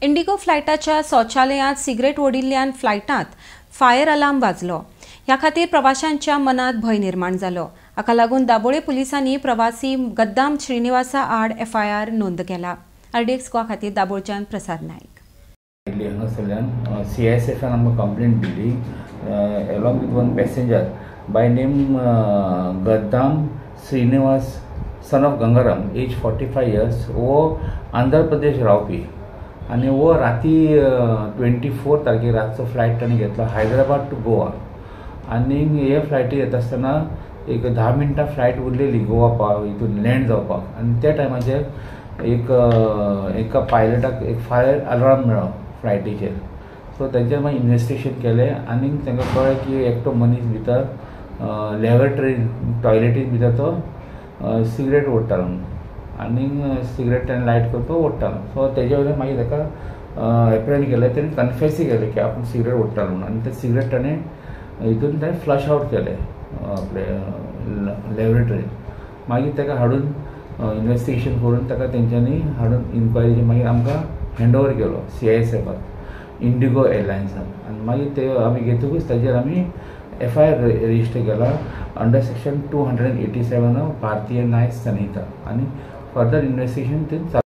Indigo फ्लायटाच्या शौचालयांत cigarette ओडिल्ल्यान फ्लायटांत फायर अलार्म वाजलो. ह्या खातीर प्रवाशांच्या मनात भंय निर्माण जालो. हाका लागून दाबोळे पुलिसांनी प्रवासी गद्दाम श्रीनिवासा आड एफआयआर नोंद केला. आरडीएक्स गोवा खातीर दाबोळच्यान प्रसाद नायक. हांगासरल्यान सीआयएसएफान आमकां कंप्लेंट दिली along with one passenger by name Gaddam Srinivas son of Gangaram, age 45 years, हो आंध्र प्रदेश रावपी आनी हो राती 24 तारखेर रातचो फ्लायट ताणें घेतलो हैदराबाद टू गोवा. आनी हे फ्लायटी येता आसतना एक 10 मिनटां फ्लायट उरलेली गोवा पाव हितून लँड जावपाक आनी त्या टायमाचेर एक एका पायलटाक एक फायर अलार्म मेळ्ळो फ्लायटीचेर. सो तेंच्यान मागीर इन्वेस्टिगेशन केलें आनी तांकां कळ्ळें की एकटो मनीस भितर लॅबोरेटरी टॉयलेटीन भितर तो सिगरेट ओडटालो म्हणून आनी सिगरेट ताणें लायट करून तो ओडटालो. सो तेजे वयल्यान मागीर ताका एप्रेंड केलें, तेणें कन्फेसूय केलें की आपूण सिगरेट ओडटालो म्हणून आनी ते सिगरेट ताणें हितून ताणें फ्लश आवट केलें आपले लॅबोरेटरीन. मागीर ताका हाडून इन्वेस्टिगेशन करून ताका तेंच्यांनी हाडून इन्क्वायरी मागीर आमकां हँड ओवर केलो सीआयएसएफाक इंडिगो एअरलायन्सान. आनी मागीर ते आमी घेतकूच ताजेर आमी एफआयआर रजिस्टर केला अंडर सेक्शन 287 ऑफ भारतीय न्याय संहिता आनी फर्दर इन्वेस्टिगेशन ते चालू.